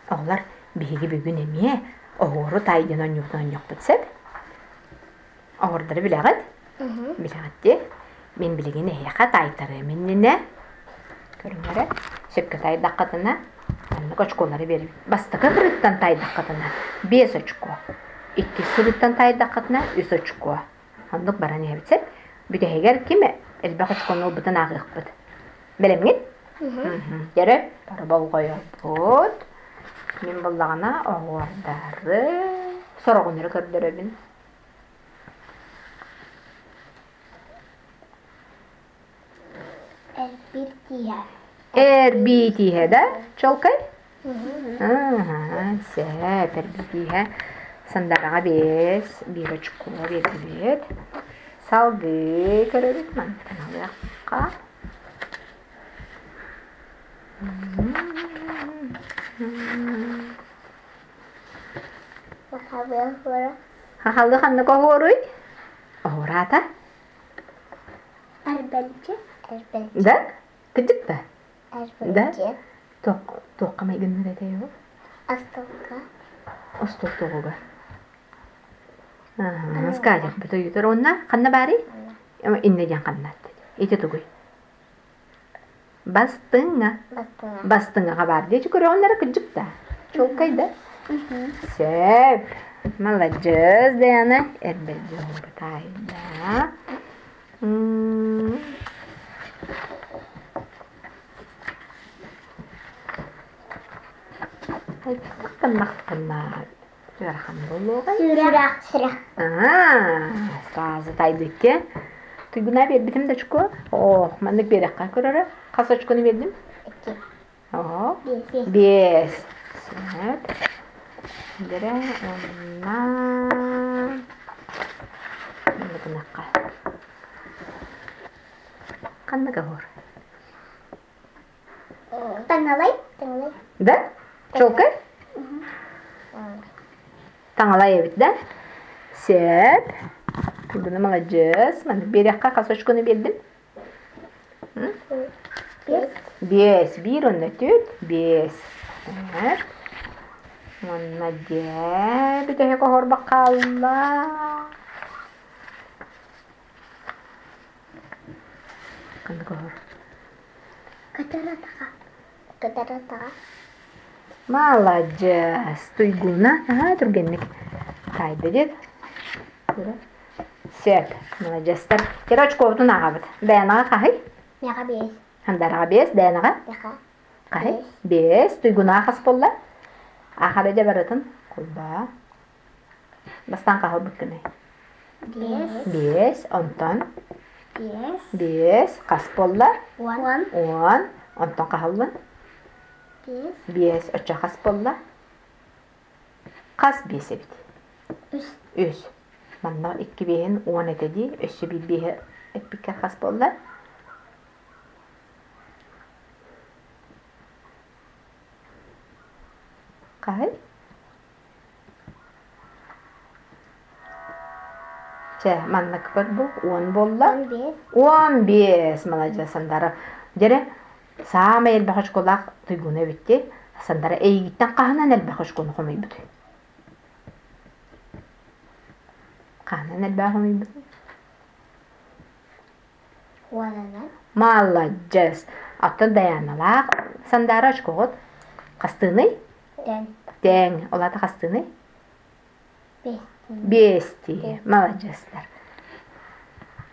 Оҕолор, биһиги бүгүн эмиэ оһуору таай диэн оонньуубутун оонньуохпут сөп. Оһуордары билэҕит? Билэҕит дии. Мин билигин эһиэхэ таайтарыам иннинэ көрүҥ эрэ, сөпкө таайдаххытына маннык очколары биэрэбит. Бастакы сырыттан таайдаххытына биэс очко, иккис сырыттан таайдаххытына үс очко. Оннук баран иһэбит сөп. Бүтэһигэр ким элбэх очкону ылбытын ааҕыахпыт. Бэлэмҥит? Дьэрэ, бары болҕойорбут. Мин буллаҕына оһуордары сороҕун эрэ көрдөрөбүн. Эрбиир тииһэ. Эрбии тииһэ да? Чолкай? Аха, сөп, эрбии тииһэ. Сандараҕа биэс, биир очко биэрдибит. Салгыы көрөбүт мантан алыахха. Хахалыы ханнык оһуоруй? Оһуораата? Эрбэлдьи. Эрбэлдьи. Да? Кырдьык да? Да? Эрбэлдьи. Туохха майгынныыр этэй ол? Остуолга. Остуол туоҕугар. Аа, скатерть ойутар уонна ханна баарый? Иннэ диэн ханна Ити тугуй? Бастыҥа. Бастыҥа. Бастыҥаҕа баар диэчи көрөҕүн эрэ кырдьык да. Чуолкай да. Сөп. Маладьыас, Даяна. Эрбэлдьи таайда. Хайдах гыннахпына ыарахан буолуоҕай? Сүрэх. Сүрэх. Аа, сразу тайдыкке. Туйгуна биэрбитим да очко. Ох, маннык биэрэххэ көрөрө. Хас очкону биэрдим? Икки. Оо, Биэс. биэс. Сөп. Дэрэ уонна маннык гынахха. Ханнык оһуор? Таҥалай. Таҥалай. Да? Чуолкай? Таҥалай эбит да? Сөп. Тугуна маладьыас. Маннык биэриэххэ хас очкону биэрдим? Биэс. Биэс. Биир уонна түөрт. Биэс. Так. Уонна дьэ бүтэһик оһорбох хаалла. Ханнык оһор? Көтөр атаҕа. Көтөр атаҕа. Маладьыас. Туйгуна наһаа түргэнник таайда диэт. Сөп. Маладьыастар. Кера очкобутун ааҕабыт. Даянаҕа хаһый? Миэхэ биэс. Хандараҕа биэс, Даянаҕа? Миэхэ Хаһый? Биэс. Туйгунаҕа хас буолла? Аахара дьэ барытын. Кулбаа. Бастаан хаһылбыккыный? Биэс. Биэс. Онтон? Биэс. Биэс. Хас буолла? Уон. Уон. Онтон хаһыллын? Биэс. Биэс. Оччо хас буолла? Хас биэс эбит? Үс. Үс. Манна икки биэһин уон этэ дии. Өссө биир биэһи эппиккэ хас буолла? Хаһый? Чэ, маннык бу уон буолла. 15. 15, маладьыас Сандара. Дьэрэ, саамай элбэх очколаах туйгуна эбит дии. Сандара эйигиттэн хаһынан элбэх очкону хомуйбутуй? Хаһынан элбэх хомуйбутуй? Уонунан. Маладьыас. Оттон Даяналаах Сандаара очкоҕут хастыыный? Тэҥ. Тэҥ. Ол аата хастыыный? Биэстии. Биэстии. Маладьыастар.